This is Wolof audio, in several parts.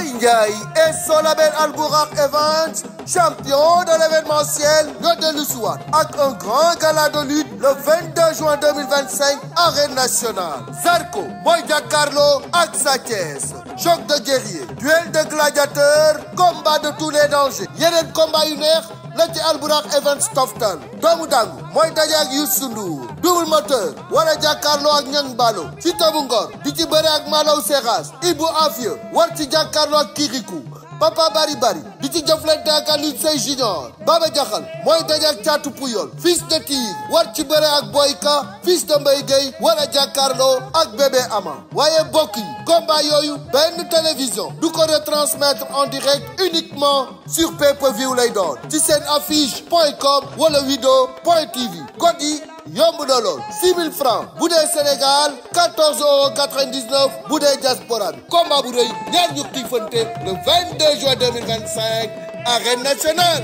Mbaye Ndiaye et son label Albourakh Events, champion de l'événementiel, ñoo dellu si waat ak un grand gala de lutte le 22 juin 2025 arène nationale. Zarko mooy jàkkaarloo ak Sa Thiès, choc de guerrier, duel de gladiateurs, combat de tous les dangers. yeneen combat yu neex la ci Albourakh Events toftal. doomu dangu mooy daje ak Youssou Ndour, double moteur wala jàkkaarloo ak Niang Ballo. Siteu bu Ngor di ci bëre ak Malaw Seras. Ibou Afia war ci jàkkaarloo ak Kirikou. Papa Bari Bari di ci jëflante ak Alioune Seye Junior. Baba Jaxal mooy daje ak Thiatou Pouyol. Fils de Tigre war ci bëre ak Boyka. Fils de Mbaye Gueye wala jàkkaarloo ak Bébé Ama. waaye bokk yi combat yooyu benn télévision du ko retransmettre en direct uniquement sur pay-per-view lay doon ci seen affiche.com wala wido.tv. code yi yomb na lool 6 000 francs bu dee Sénégal 14,99 € bu dee diaspora bi. combat bu rëy ñaar ñu xiifante le 22 juin 2025 arène nationale.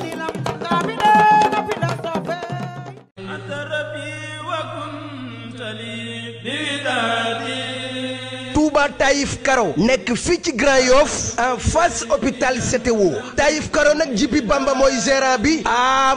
Touba Taïf Karo nekk fii ci Grand Yoff en face hôpital CTO. Taïf Karo nag Jibi Bamba mooy gérant bi.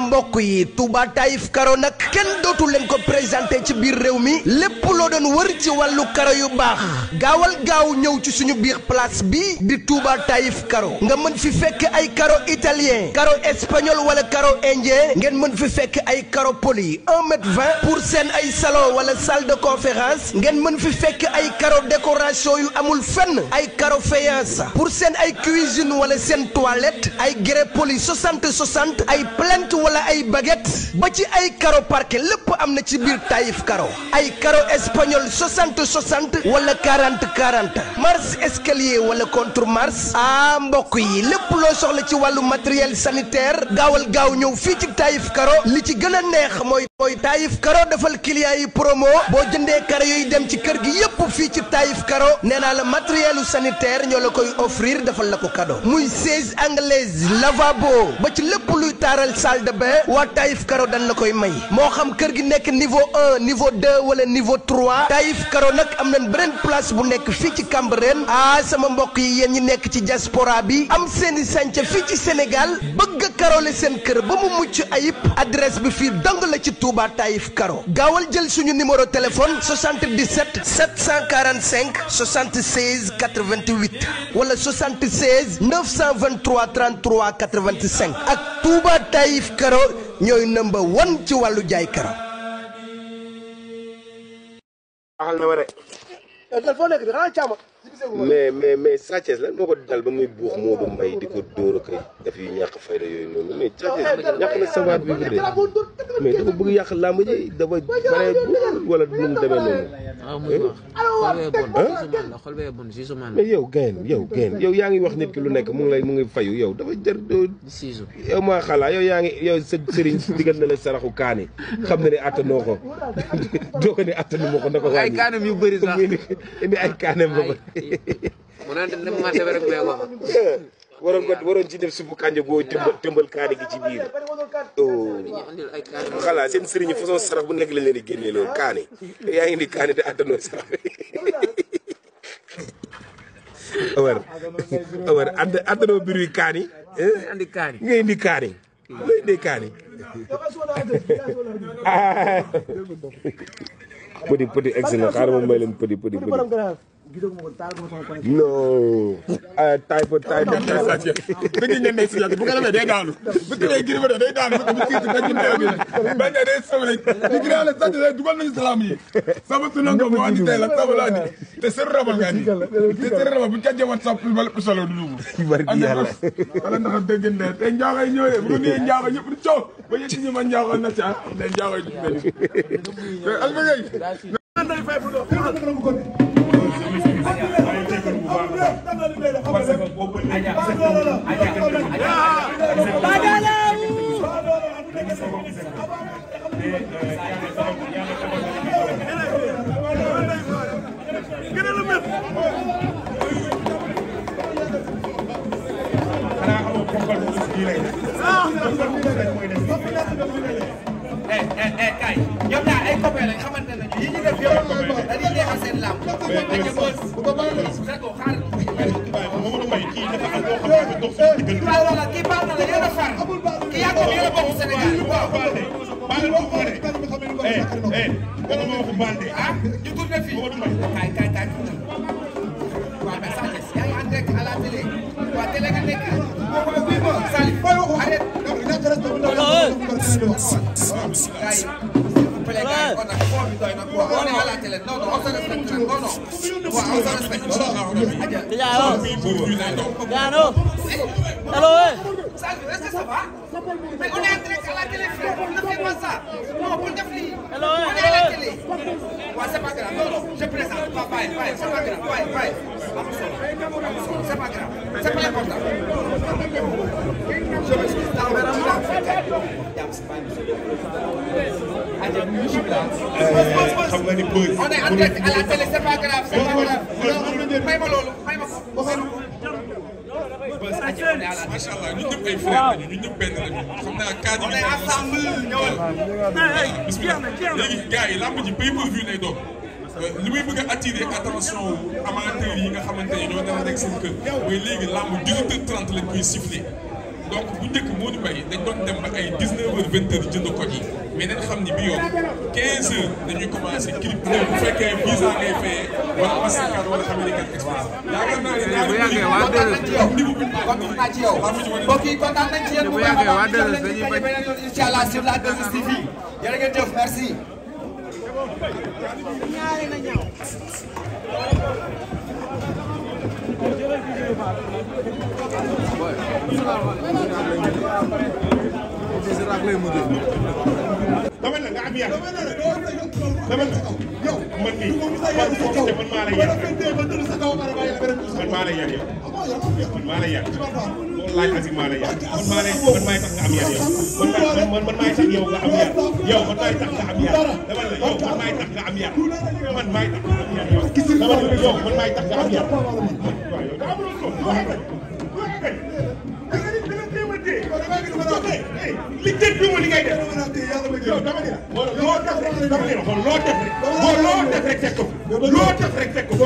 mbokk yi Touba Taïf Karo nag kenn dootu leen ko présenté ci biir réew mi lépp loo doon wër ci wàllu karo yu baax gaawal gaaw ñëw ci suñu biir place bi di Touba Taïf Karo. nga mën fi fekk ay karo italien karo espagnol wala karo indien ngeen mën fi fekk ay karo poli 1,20 m pour seen ay salon wala salle de conférence ngeen mën fi fekk ay karo décoration yu amul fenn ay karo faïence pour seen ay cuisine wala seen toilette ay grès poli 60 ay plinthe wala ay baguette ba ci ay karo parquet lépp am na ci biir Taïf Karo. ay karo espagnol 60 wala 40 marche escalier wala contre marche. mbokk yi lépp loo soxla ci wàllu matériel sanitaire gaawal gaaw ñëw fii ci Taïf Karo. li ci gën a neex mooy Taïf Karo defal client yi promo boo jëndee karo yooyu dem ci kër gi yépp fii ci Taïf Karo nee naa la matériel sanitaire ñoo la koy offrir defal la ko cadeau muy chaise anglaise lavabo ba ci lépp luy taaral salle de bain waa Taïf Karo dañ la koy may moo xam kër gi nekk niveau 1 niveau 2 wala niveau 3 Taïf Karo nag am nañ beneen place bu nekk fii ci Cambérène. sama mbokk yi yéen ñi nekk ci diaspora bi am seeni sànca fii ci Sénégal bëgg a karole seen kër ba mu mucc ayib adresse bi fii dong la ci Touba Taïf Karo. gaawal jël suñu numéro téléphone 77 745 76 88 wala 76 923 33 85 ak Touba Taïf Karo ñooy number 1 ci wàllu jaay karo. mais Sa Thiès lan moo ko dal ba muy buux Modou Mbaye di ko dóor a koy def yu ñàkk fayda yooyu noonu mais Sa Thiès ñàkk na savoir bi bu dee mais dafa bëgg yàq làmb ji dafa pare wala nu mu demee noonu. xol bee bon Zizouman mais yow yaa ngi wax nit ki lu nekk mu ngi fayu yow dafa jar Zizou yow maa xalaa yow sa sëriñ digal na la saraxu kaani xam na ne attanoo ko doo ko ne attanu moo ko na ko ay kaanem yu bëri sax indi ay kaanem ba mu naan dem marché bi rek mee ko waroon ci def subu kànja boo tëmbal kaani gi ci biir xalaa seen sëriñ façon sarax bu nekk lañ leen di génnee loolu kaani yaa ngi indi kaani te attanoo sarax Omar attanoo biir wi kaani nga indi kaani nga indi kaani petit excellent xaaral ma may leen petit non taay po taay po bëgg ngeen ne si yàgg bu ko defee day daanu bu tëjee giri ba day daanu bu tiit ba ñu teew bi ba ñe day sow rek di giri la sant dugal nañu salaam yi sama sunan ko mo andi tay la sama la andi te sër rabal nga andi te sër rabal bu ca jëwat sa pul bala solo du dugg barki yàlla wala ndax dëgg ne te njaaxay ñëwee bu ko nee njaaxay ñëpp di coow ba yëg ñu ma njaaxal na ca te njaaxay du mel te albagay nday fay bu do kay ñoom ñaar ay copains lañ xamante nañu yi ñu def yow dañuy neexal seen lamb bu ko baax dox suñu diggante. kii baal na la yéen a far kii yaa ko yéen a bokk Sénégal waaw. baal ma ko de. dama ma ko baal de. ah ñu tourné fii. kaay. waaw mais Salif yaa ngi en direct à la télé. waa télé nga nekk. Salif arrête. gars yi. Pelé gars yi kon nag foo bi doy na quoi on est à la télé non on se respecte non non waaw on se respecte. Hello, Salif est-ce que ça va? Mais on est en direct à la télé frère ne fais pas ça non pour def lii. on est à la télé. waaw c'est pas grave non non je présente pas bàyyi c'est pas grave bàyyi amul solo c'est pas grave c'est pas important. je m'excuse. xam nga ni buzz. on est en direct à la télé c'est pas grave c'est pas grave. may ma loolu may ma ko. macha allah ñun ñëpp ay frères lañu ñun ñëpp benn lañu xam naa cadre on est ensemble ñëwal. bismillah léegi gars yi lamb ji pay-per-view lay doon li muy bëgg a attirer attention amateurs yi nga xamante ne ñoo dana nekk seen kër mooy léegi lamb 18h30 lañ koy siffler donc bu njëkk Modou Mbaye dañ doon dem ba ay 19h 20h jënd ko ji mais nañ xam ni bi yoon 15h dañuy commencé clip bu fekkee visa ngay fayee wala Mastercard wala American Express yaakaar naa ne ñaari kontaan nañ ci yow kontaan naa ci yow mbokk yi kontaan nañ ci yéen bu baax a baax jox leen ci daje beneen yoon incha allah sur la 2STV jërë ngeen jëf merci. dama la nga am yar dama la yow man mii man maa la yar man maa la yar yow man maa la yar loolu laaj asi maa la yar man maay tax nga am yar yow man maay tax yow nga am yar yow man maay tax nga am yar dama la yow man maay tax nga am yar man maay tax nga am yar yow dama la yow man maay tax nga am yar li tëj bi li ngay def yow dama ne la loo def rek dama ne la loo def rek fekk ko loo def rek fekk ko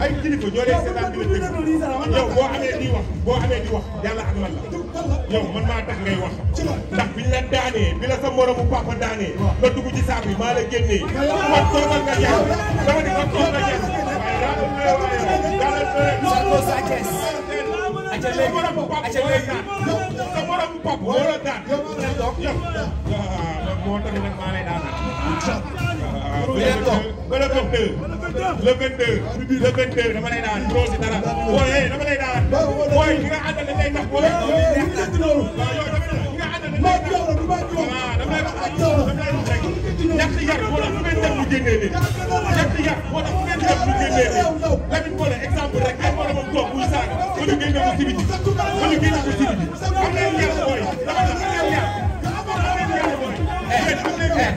ay kilifa ñoo lay seetaan di la dégg yow boo amee di wax yàlla ak man la yow man maa tax ngay wax ndax biñ la daanee bi la sa moromu papa daanee nga dugg ci saako yi maa la génnee man toogal nga jaar dama di ko toog nga jaar sa moromu papa moo la daan yow moo tax nag maa lay daanal le 22 dama lay daan boo si dara booy dama lay daan booy ñi nga àndal dañ lay tax booy ñi nga àndal dañ lay tax dama lay wax rek ñett yar moo tax fu ngeen def lu génnee nii ñett yar moo tax fu ngeen def lu génnee nii Lamine Boole exemple rek ay moromam toog muy saaga ba ñu génne ko ci biti ba ñu génne ko ci biti am leen yar booy dama la am leen yar booy am leen yar